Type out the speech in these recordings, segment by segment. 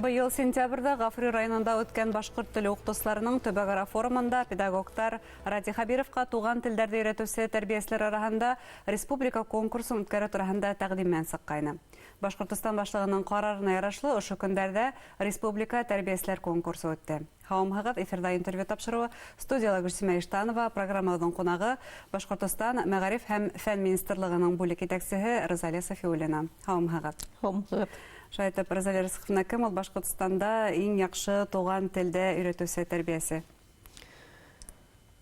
Быйыл сентябрҙә Ғафури районында үткән башҡорт теле уҡытыусыларының төбәк-ара форумында педагогтар Радий Хәбировҡа туған телдәрҙе өйрәтеүсе тәрбиәселәр араһында республика конкурсын үткәреү тураһында тәҡдим менән сыҡҡайны. Башҡортостан Башлығының ҡарарына ярашлы, ошо көндәрҙә республика тәрбиәселәр конкурсы үтте. Һаумыһығыҙ, эфирҙа интервью тапшырыуы. Студияла Гөлсимә Иштанова, программабыҙҙың ҡунағы, Башҡортостан Мәғариф һәм фән министрлығының бүлек етәксеһе Розалия Сафиуллина. Һаумыһығыҙ. Һаумыһығыҙ. Шулай итеп, Розалия Рәсиховна, кем ул Башҡортостанда иң яҡшы туған телдә өйрәтеүсе тәрбиәсе?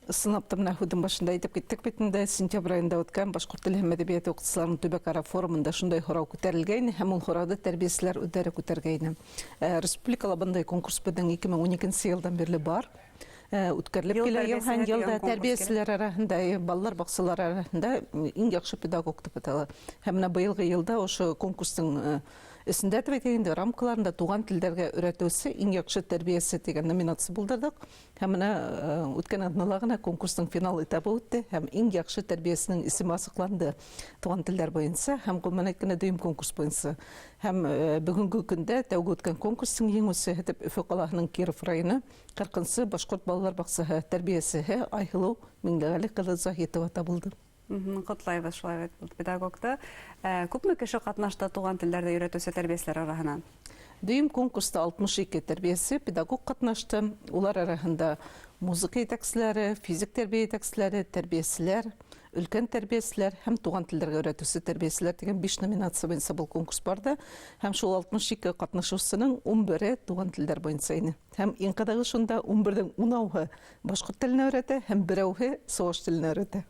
Ысынлап та, менә һүҙҙең башында әйтеп киттек бит инде, сентябрь айында үткән башҡорт теле һәм әҙәбиәте уҡытыусыларының төбәк-ара форумында шундай һорау күтәрелгәйне һәм ул һорауҙы тәрбиәселәр үҙҙәре күтәргәйне. Республикала бындай конкурс беҙҙең 2012 йылдан бирле бар. Үткәрелеп килә ел һәм йылда тәрбиәселәр араһында, балалар баҡсалары араһында иң яҡшы педагог дип атала. Һәм менә быйылғы йылда ошо конкурстың эсендә дип әйтәйек инде, рамкаларында туған телдәргә өйрәтеүсе иң яҡшы тәрбиәсе тигән номинация булдырҙыҡ. Һәм менә үткән аҙнала ғына конкурстың финал этабы үтте һәм иң яҡшы тәрбиәсенең исеме асыҡланды туған телдәр буйынса һәм гомумән әйткәндә дөйөм конкурс буйынса. Һәм бөгөнгө көндә тәүге үткән конкурстың еңүсеһе итеп Өфө ҡалаһының Киров районы 40-нчы башҡорт балалар баҡсаһы тәрбиәсеһе Айһылыу Миңлеғәле ҡыҙы Заһитова табылды. Ҡотлайбыҙ шулай бит педагогты. Күпме кеше ҡатнашты туған телдәрҙе өйрәтеүсе тәрбиәселәр араһынан? Дөйөм конкурста 62 тәрбиәсе, педагог ҡатнашты. Улар араһында музыка етәкселәре, физик тәрбиә етәкселәре, тәрбиәселәр, өлкән тәрбиәселәр һәм туған телдәргә өйрәтеүсе тәрбиәселәр тигән 5 номинация буйынса был конкурс барҙы. Һәм шул 62 ҡатнашыусының 11-е туған телдәр буйынса ине. Һәм иң ҡыҙығы шунда, 11-ҙең 10-ы башҡорт теленә өйрәтә һәм берәүһе сыуаш теленә өйрәтә.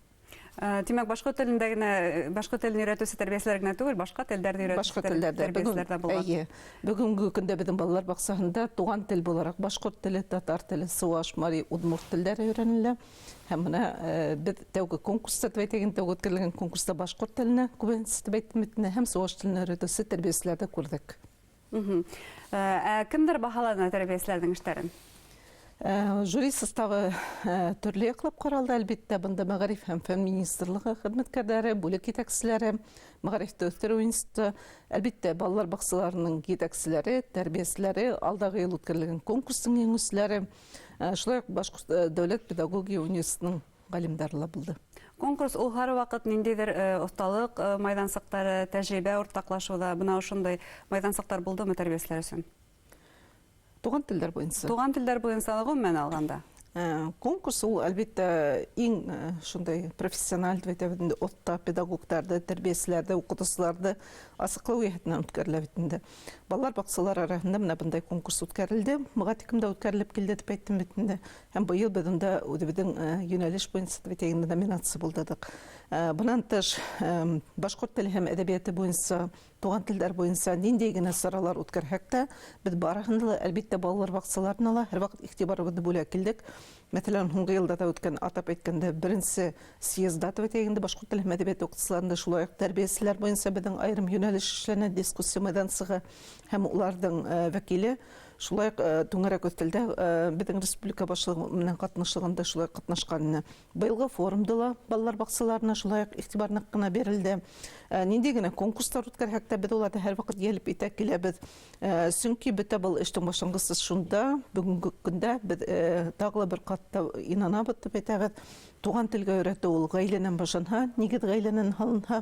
Тимәк, башҡорт телендә генә, башҡорт телен өйрәтеүсе тәрбиәселәр генә түгел, башҡа телдәрҙе өйрәтеүсе башҡа телдәрҙә тәрбиәселәр дә булған. Әйе. Бөгөнгө көндә беҙҙең балалар баҡсаһында туған тел булараҡ башҡорт теле, татар теле, сыуаш, мари, удмурт телдәре өйрәнелә. Һәм бына беҙ тәүге конкурста дип әйтәйек, тәүге үткәрелгән конкурста башҡорт теленә күбенсә дип әйттем бит инде, һәм сыуаш теленә өйрәтеүсе тәрбиәселәрҙе күрҙек. Ә кемдәр баһаланы тәрбиәселәрҙең эштәрен? Жюри составы төрлө яҡлап ҡаралды, әлбиттә, бында мәғариф һәм фән министрлығы хеҙмәткәрҙәре, бүлек етәкселәре, мәғарифте үҫтереү институты, әлбиттә, балалар баҡсаларының етәкселәре, тәрбиәселәре, алдағы йыл үткәрелгән конкурстың еңеүселәре, шулай уҡ Башҡорт дәүләт педагогия университетының ғалимдары ла булды. Конкурс ул һәр ваҡыт ниндәйҙер оҫталыҡ майҙансыҡтары, тәжрибә уртаҡлашыуҙа, бына ошондай майҙансыҡтар булдымы тәрбиәселәр өсөн? Туған телдәр буйынса. Туған телдәр буйынса ғөмүмән алғанда. Конкурс ул, әлбиттә, иң шундай профессиональ дип әйтәбеҙ инде, оҫта педагогтарҙы, тәрбиәселәрҙе, уҡытыусыларҙы асыҡлау йәһәтенән үткәрелә бит инде. Балалар баҡсалары араһында менә бындай конкурс үткәрелде. Быға тиклем дә үткәрелеп килде дип әйттем бит инде. Һәм быйыл беҙ унда үҙебеҙҙең йүнәлеш буйынса дип әйтәйек инде номинация булдырҙыҡ. Бынан тыш, башҡорт теле һәм әҙәбиәте буйынса, туған телдәр буйынса ниндәй генә саралар үткәрһәк тә, беҙ барыһында ла, әлбиттә, балалар баҡсаларына ла һәрваҡыт иғтибарыбыҙҙы бүлә килдек. Мәҫәлән, һуңғы йылда да үткән, атап әйткәндә, беренсе съездда дип әйтәйек инде, башҡорт теле һәм әҙәбиәте уҡытыусыларында шулай уҡ тәрбиәселәр буйынса беҙҙең айырым йүнәлеш эшләнә, дискуссия майҙансығы һәм уларҙың вәкиле шулай уҡ түңәрәк өҫтәлдә беҙҙең республика башлығы менән ҡатнашлығында шулай уҡ ҡатнашҡан ине. Быйылғы форумда ла балалар баҡсаларына шулай уҡ иғтибар ныҡ ҡына бирелде. Ниндәй генә конкурстар үткәрһәк тә, беҙ уларҙы һәр ваҡыт йәлеп итә киләбеҙ. Сөнки бөтә был эштең башланғысы шунда, бөгөнгө көндә беҙ тағы ла бер ҡат та инанабыҙ дип әйтәбеҙ. Туған телгә өйрәтеү ул ғаиләнән башланһа, нигеҙ ғаиләнән һалынһа,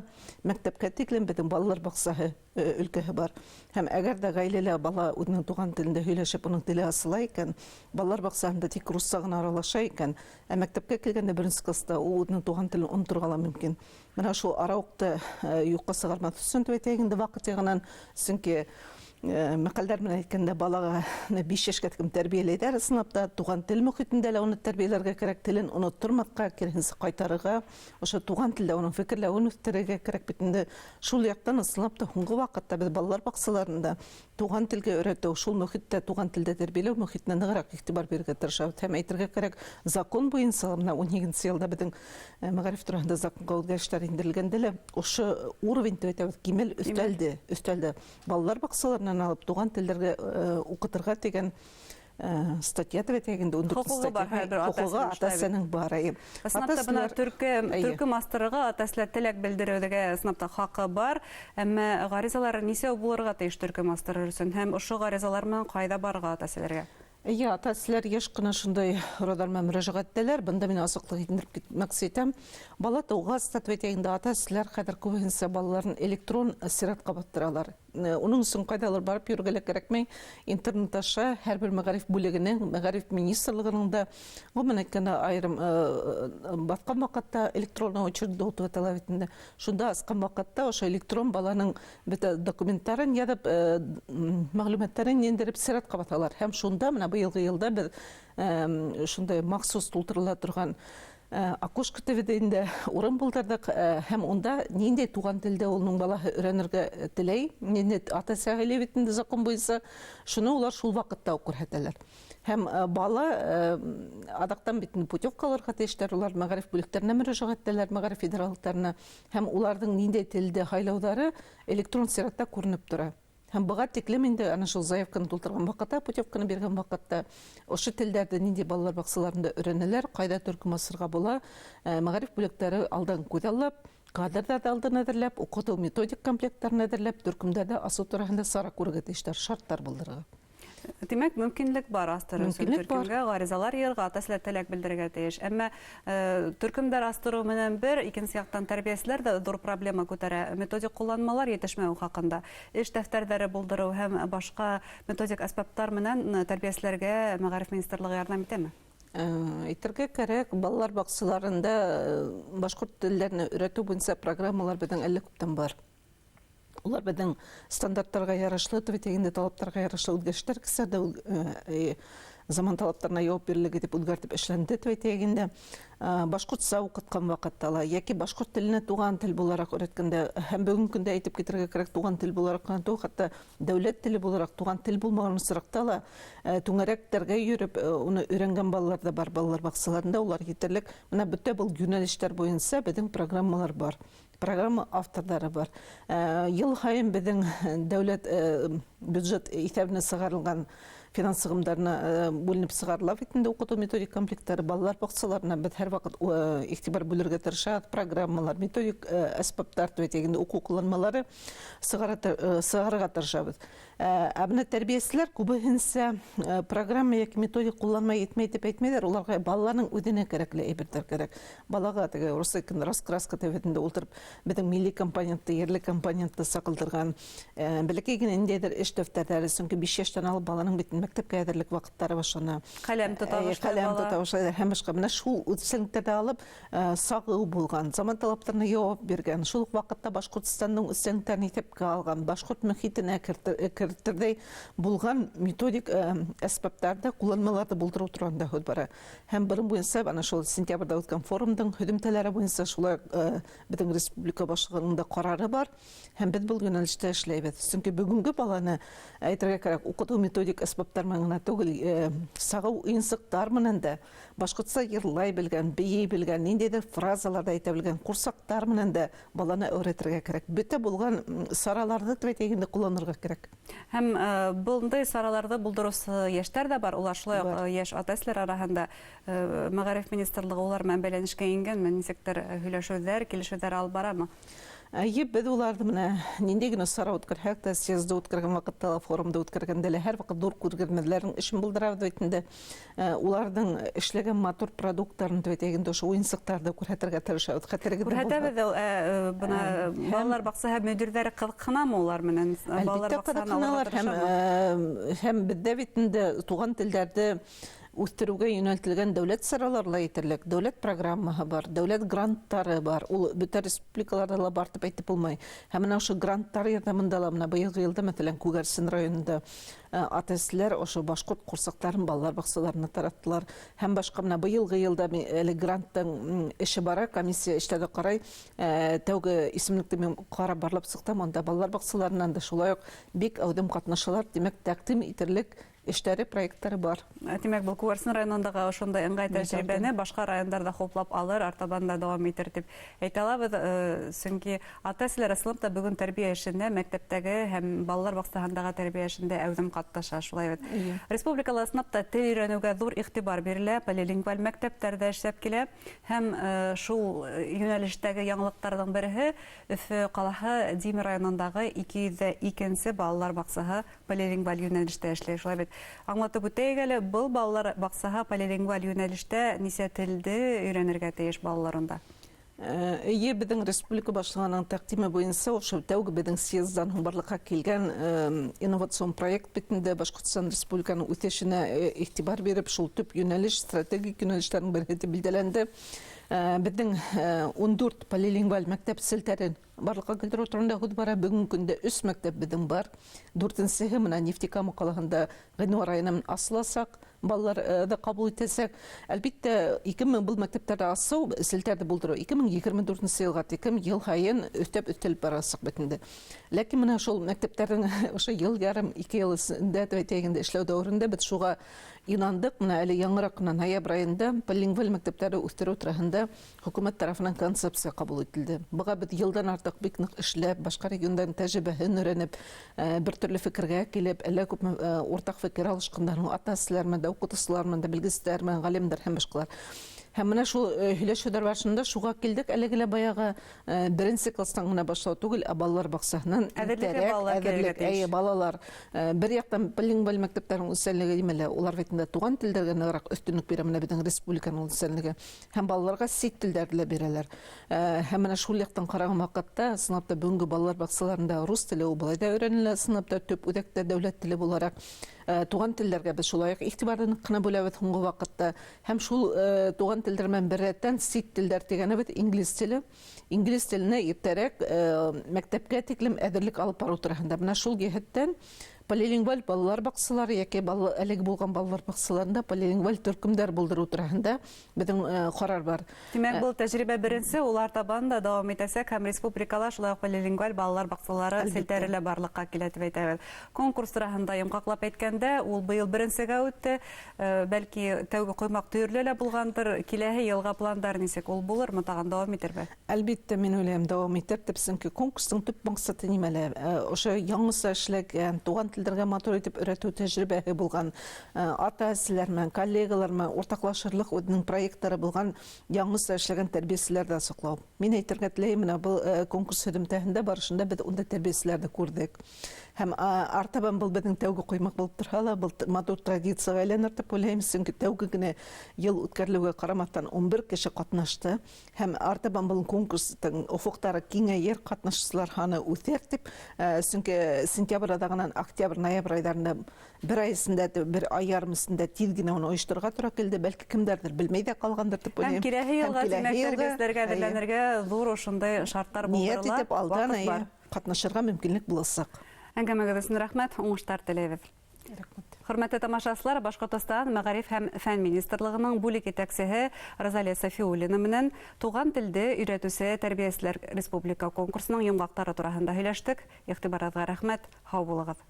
мәктәпкә тиклем беҙҙең балалар баҡсаһы өлкәһе бар. Һәм әгәр ҙә ғаиләлә бала үҙенең туған телендә һөйләшеп, уның теле асыла икән, балалар баҡсаһында тик русса ғына аралаша икән, ә мәктәпкә килгәндә беренсе класста ул үҙенең туған телен оноторға ла мөмкин. Бына шул арауыҡты юҡҡа сығармаҫ өсөн дип әйтәйек инде ваҡыт яғынан, сөнки мәҡәлдәр менән әйткәндә, балаға 5 йәшкә тиклем тәрбиәләйҙәр, ысынлап та, туған тел мөхитендә лә уны тәрбиәләргә кәрәк, телен оноттормаҫҡа, киреһенсә ҡайтарырға, ошо туған телдә уның фекерләүен үҫтерергә кәрәк бит инде. Шул яҡтан ысынлап та һуңғы ваҡытта беҙ балалар баҡсаларында туған телгә өйрәтеү, шул мөхиттә туған телдә тәрбиәләү мөхитенә нығыраҡ иғтибар бирергә тырышабыҙ. Һәм әйтергә кәрәк, закон буйынса бына 18-нсе йылда беҙҙең мәғариф тураһында законға үҙгәрештәр индерелгәндә лә ошо уровень дип әйтәбеҙ, кимәл өҫтәлде, өҫтәлде. Балалар баҡсаларынан алып туған телдәргә уҡытырға тигән Статья дип әйтәйек инде, 14 Хоҡуғы бар һәр бер Хоҡуғы ата-әсәнең бар, әйе. Ысынлап та бына төркөм астырырға ата-әсәләр теләк белдереүгә ысынлап та хаҡы бар, әммә ғаризалар нисәү булырға тейеш төркөм астырыр өсөн һәм ошо ғаризалар менән ҡайҙа барырға ата-әсәләргә? Эйе, ата-әсәләр йыш ҡына шундай һорауҙар менән мөрәжәғәт итәләр. Бында мин асыҡлыҡ индереп китмәксе итәм. Бала тыуғас та тип әйтәйек инде, ата-әсәләр хәҙер күбеһенсә балаларын электрон сиратҡа баҫтыралар. Уның өсөн ҡайҙалыр барып йөрөргә лә кәрәкмәй. Интернет аша һәр бер мәғариф бүлегенең, мәғариф министрлығының да, ғөмүмән әйткәндә, айырым баҫҡан ваҡытта электрон очередь тип атала бит инде. Шунда асҡан ваҡытта ошо электрон баланың бөтә документтарын яҙып, мәғлүмәттәрен индереп сиратҡа баҫалар. Һәм шунда бына быйылғы йылда беҙ шундай махсус тултырыла торған окошко тип инде урын булдырҙыҡ, һәм унда ниндәй туған телдә уның балаһы өйрәнергә теләй, ниндәй ата-әсә һөйләй бит инде закон буйынса, шуны улар шул ваҡытта уҡ күрһәтәләр. Һәм бала аҙаҡтан бит инде путевка алырға тейештәр, улар мәғариф бүлектәренә мөрәжәғәт итәләр, мәғариф федералыҡтарына, һәм уларҙың ниндәй телдә һайлауҙары электрон сиратта күренеп тора. Һәм быға тиклем инде ана шул заявканы тултырған ваҡытта, путевканы биргән ваҡытта ошо телдәрҙе ниндәй балалар баҡсаларында өйрәнәләр, ҡайҙа төркөм асырға була, мәғариф бүлектәре алдан күҙаллап, кадрҙарҙы алдан әҙерләп, уҡытыу методик комплекттарын әҙерләп, төркөмдәрҙе асыу тураһында сара күрергә тейештәр, шарттар булдырырға. Тимәк, мөмкинлек бар астырыу өсөн Мөмкинлек бар. төркөмгә ғаризалар йыйырға, ата-әсәләр теләк белдерергә тейеш. Әммә төркөмдәр астырыу менән бер, икенсе яҡтан тәрбиәселәр ҙә ҙур проблема күтәрә. Методик ҡулланмалар етешмәү хаҡында. Эш дәфтәрҙәре булдырыу һәм башҡа методик әсбаптар менән тәрбиәселәргә мәғариф министрлығы ярҙам итәме? Әйтергә кәрәк, балалар баҡсаларында башҡорт телдәрен өйрәтеү буйынса программалар беҙҙең әллә күптән бар. Улар беҙҙең стандарттарға ярашлы, тип әйтәйек инде, талаптарға ярашлы үҙгәрештәр кисә дә заман талаптарына яуап бирелеге тип үҙгәртеп эшләнде, тип әйтәйек инде. Башҡортса уҡытҡан ваҡытта ла, йәки башҡорт теленә туған тел булараҡ өйрәткәндә, һәм бөгөнгө көндә әйтеп китергә кәрәк, туған тел булараҡ ҡына түгел, хатта дәүләт теле булараҡ туған тел булмаған осраҡта ла, түңәрәктәргә йөрөп, уны өйрәнгән балалар ҙа бар, балалар баҡсаларында улар етерлек. Бына бөтә был йүнәлештәр буйынса беҙҙең программалар бар, программа авторҙары бар. Йыл һайын беҙҙең дәүләт бюджет иҫәбенә сығарылған финанс сығымдарына бүленеп сығарыла бит инде уҡытыу методик комплекттары балалар баҡсаларына беҙ һәр ваҡыт иғтибар бүлергә тырышабыҙ. Программалар, методик әсбаптар тип әйтәйек инде, уҡыу ҡулланмалары сығарырға тырышабыҙ. Ә бына тәрбиәселәр күбеһенсә программа йәки методик ҡулланма етмәй тип әйтмәйҙәр, уларға балаларның үҙенә кәрәкле әйберҙәр кәрәк. Балаға теге рус әйткән раскраска тип инде ултырып беҙҙең милли компонентты, ерле компонентты саҡылдырған, бәләкәй генә ниндәйҙер эш дәфтәрҙәре, сөнки 5 йәштән алып баланың бит мәктәпкә әҙерлек ваҡыттары башлана. Ҡәләм тота башлай Ҡәләм бала. тота башлай һәм башҡа. Бына шул үҙенсәлектәрҙе алып, сағыу булған, заман талаптарына яуап биргән, шул уҡ ваҡытта Башҡортостандың үҙенсәлектәрен иҫәпкә алған, башҡорт мөхитенә кертерҙәй булған методик әсбаптарҙы, ҡулланмаларҙы булдырыу тураһында һүҙ бара. Һәм бының буйынса ана шул сентябрҙә үткән форумдың һөҙөмтәләре буйынса шулай уҡ беҙҙең республика башлығының да ҡарары бар. Һәм беҙ был йүнәлештә эшләйбеҙ. Сөнки бөгөнгө баланы, әйтергә кәрәк, уҡытыу методик әсбаптар менән генә түгел, сағыу уйынсыҡтар менән дә, башҡортса йырлай белгән, бейей белгән, ниндәйҙер фразаларҙы әйтә белгән ҡурсаҡтар менән дә баланы өйрәтергә кәрәк. Бөтә булған сараларҙы тип әйтәйек инде ҡулланырға кәрәк. Һәм бындай сараларҙы булдырыусы йәштәр ҙә бар, улар шулай уҡ, Бар. йәш ата-әсәләр араһында мәғариф министрлығы улар менән бәйләнешкә ингәнме, нисектер һөйләшеүҙәр, килешеүҙәр алып барамы? Әйе, беҙ уларҙы бына ниндәй генә сара үткәрһәк тә, съезды үткәргән ваҡытта ла, форумды үткәргәндә лә һәр ваҡыт ҙур күргәҙмәләрҙең эшен булдырабыҙ бит инде. Уларҙың эшләгән матур продукттарын тип әйтәйек инде, ошо уйынсыҡтарҙы күрһәтергә тырышабыҙ. Хәтергә дә Күрһәтәбеҙ булһа. ул, бына балалар баҡсаһы мөдирҙәре ҡыҙыҡһынамы улар менән? Балалар Әлбиттә, баҡсаһына алырға ҡыҙыҡһыналар. Тырышамы? Һәм беҙҙә бит инде туған телдәрҙе үҫтереүгә йүнәлтелгән дәүләт саралары ла етерлек, дәүләт программаһы бар, дәүләт гранттары бар. Ул бөтә республикаларҙа ла бар тип әйтеп булмай. Һәм бына ошо гранттар ярҙамында ла бына быйылғы йылда, мәҫәлән, Күгәрсен районында ата-әсәләр ошо башҡорт ҡурсаҡтарын балалар баҡсаларына тараттылар. Һәм башҡа бына быйылғы йылда әле гранттың эше бара, комиссия эшләде ҡарай. Тәүге исемлекте мин ҡарап барлап сыҡтым, унда балалар баҡсаларынан да шулай уҡ бик әүҙем ҡатнашалар. Тимәк, тәҡдим итерлек Эштәре, проекттары бар. Тимәк, был Күгәрсен районындағы ошондай ыңғай тәжрибәне башҡа райондар да хуплап алыр, артабан да дауам итер тип әйтә алабыҙ. Сөнки ата-әсәләр ысынлап та бөгөн тәрбиә эшендә, мәктәптәге һәм балалар баҡсаһындағы тәрбиә эшендә әүҙем ҡатнаша, шулай бит. Республикала ысынлап та тел өйрәнеүгә ҙур иғтибар бирелә, полилингваль мәктәптәр ҙә эшләп килә һәм шул йүнәлештәге яңылыҡтарҙың береһе Өфө ҡалаһы Дим районындағы 202-нсе балалар баҡсаһы полилингваль йүнәлештә эшләй, шулай бит. Аңлатып үтәйек әле, был балалар баҡсаһы полилингваль йүнәлештә нисә телде өйрәнергә тейеш балалар унда? Эйе, беҙҙең республика башлығының тәҡдиме буйынса ошо тәүге беҙҙең съездан һуң барлыҡҡа килгән инновацион проект бит инде Башҡортостан Республиканың үҫешенә иғтибар биреп, шул төп йүнәлеш, стратегик йүнәлештәрҙең береһе тип билдәләнде. Беҙҙең 14 полилингваль мәктәп селтәрен барлыҡҡа килтереү тураһында һүҙ бара. Бөгөнгө көндә 3 мәктәп беҙҙең бар. Дүртенсеһе мына Нефтекама ҡалаһында ғинуар айынан асыласаҡ, балаларҙы ҡабул итәсәк. Әлбиттә, 2000 был мәктәптәрҙе асыу, селтәрҙе булдырыу 2024 йылға тиклем йыл һайын өҫтәп өҫтәлеп барасаҡ бит инде. Ләкин мына шул мәктәптәрҙең ошо йыл ярым, 2 йыл эсендә тип әйтәйек инде, эшләү дәүерендә беҙ шуға инандыҡ. Мына әле яңыраҡ ҡына ноябрь айында полилингваль мәктәптәрҙе үҫтереү тураһында хөкүмәт тарафынан концепция ҡабул ителде. Быға беҙ йылдан артыҡ бик ныҡ эшләп, башҡа региондарҙың тәжрибәһен өйрәнеп, бер төрлө фекергә килеп, әллә күпме уртаҡ фекер алышҡандан һуң ата-әсәләр менән дә, уҡытыусылар менән дә, белгестәр менән, ғалимдар һәм башҡалар. Һәм мына шул һөйләшеүҙәр барышында шуға килдек, әлеге лә баяғы беренсе класстан ғына башлау түгел, ә балалар баҡсаһынан иртәрәк әҙерлек, әйе, балалар бер яҡтан полилингваль мәктәптәрҙең үҙенсәлеге нимәлә, улар бит инде туған телдәргә нығыраҡ өҫтөнлөк бирә, мына беҙҙең республиканың үҙенсәлеге, һәм балаларға сит телдәрҙе лә бирәләр. Һәм мына шул яҡтан ҡараған ваҡытта, ысынлап та, бөгөнгө балалар баҡсаларында рус теле ул былай ҙа өйрәнелә, ысынлап та төп үҙәктә дәүләт теле булараҡ. Туған телдәргә беҙ шулай уҡ иғтибарҙы ныҡ ҡына бүләбеҙ һуңғы ваҡытта. Һәм шул туған телдәр менән бер рәттән сит телдәр тигәнебеҙ инглиз теле. Инглиз теленә иртәрәк мәктәпкә тиклем әҙерлек алып барыу тураһында. Мына шул йәһәттән полилингваль балалар баҡсалары йәки әлеге булған балалар баҡсаларында полилингваль төркөмдәр булдырыу тураһында беҙҙең ҡарар бар. Тимәк, был тәжрибә беренсе, улар табан да дауам итәсәк һәм республикала шулай уҡ полилингваль балалар баҡсалары селтәре лә барлыҡҡа килә тип әйтәбеҙ. Конкурс тураһында йомғаҡлап әйткәндә, ул быйыл беренсегә үтте. Бәлки тәүге ҡоймаҡ төйөрлө лә булғандыр. Киләһе йылға пландар нисек? Ул булырмы, тағын дауам итерме? Әлбиттә, мин уйлайым, дауам итер тип, сөнки конкурстың төп маҡсаты нимәлә? Ошо яңыса эшләгән, туған телдәргә матур итеп өйрәтеү тәжрибәһе булған, ата-әсәләр менән, коллегалар менән уртаҡлашырлыҡ үҙенең проекттары булған яңыса эшләгән тәрбиәселәрҙе асыҡлау. Мин әйтергә теләйем, менә был конкурс һөҙөмтәһендә барышында беҙ унда тәрбиәселәрҙе күрҙек. Һәм артабан был беҙҙең тәүге ҡоймаҡ булып торһа ла, был матур традицияға әйләнер тип уйлайым, сөнки тәүге генә йыл үткәрелеүгә ҡарамаҫтан 11 кеше ҡатнашты. Һәм артабан был конкурстың офоҡтары киңәйер, ҡатнашсылар һаны үҫер тип, сөнки сентябрь аҙағынан октябрь, ноябрь айҙарында бер ай эсендә, бер ай ярым эсендә тиҙ генә уны ойошторорға тура килде. Бәлки кемдәрҙер белмәй ҙә ҡалғандыр тип Һәм уйлайым. киләһе Һәм йылға киләһе тимәк, йылға, тәрбиәселәргә әйе. әҙерләнергә ҙур ошондай шарттар Ниәт булдырыла, итеп алдан, ваҡыт әйе, бар. ҡатнашырға мөмкинлек буласаҡ. Әңгәмәгеҙ өсөн рәхмәт, уңыштар теләйбеҙ. Рәхмәт. Хөрмәтле тамашасылар, Башҡортостан Мәғариф һәм Фән Министрлығының бүлек етәксеһе Розалия Сафиуллина менән туған телде өйрәтеүсе тәрбиәселәр республика конкурсының йомғаҡтары тураһында һөйләштек. Иғтибарығыҙға рәхмәт, һау булығыҙ.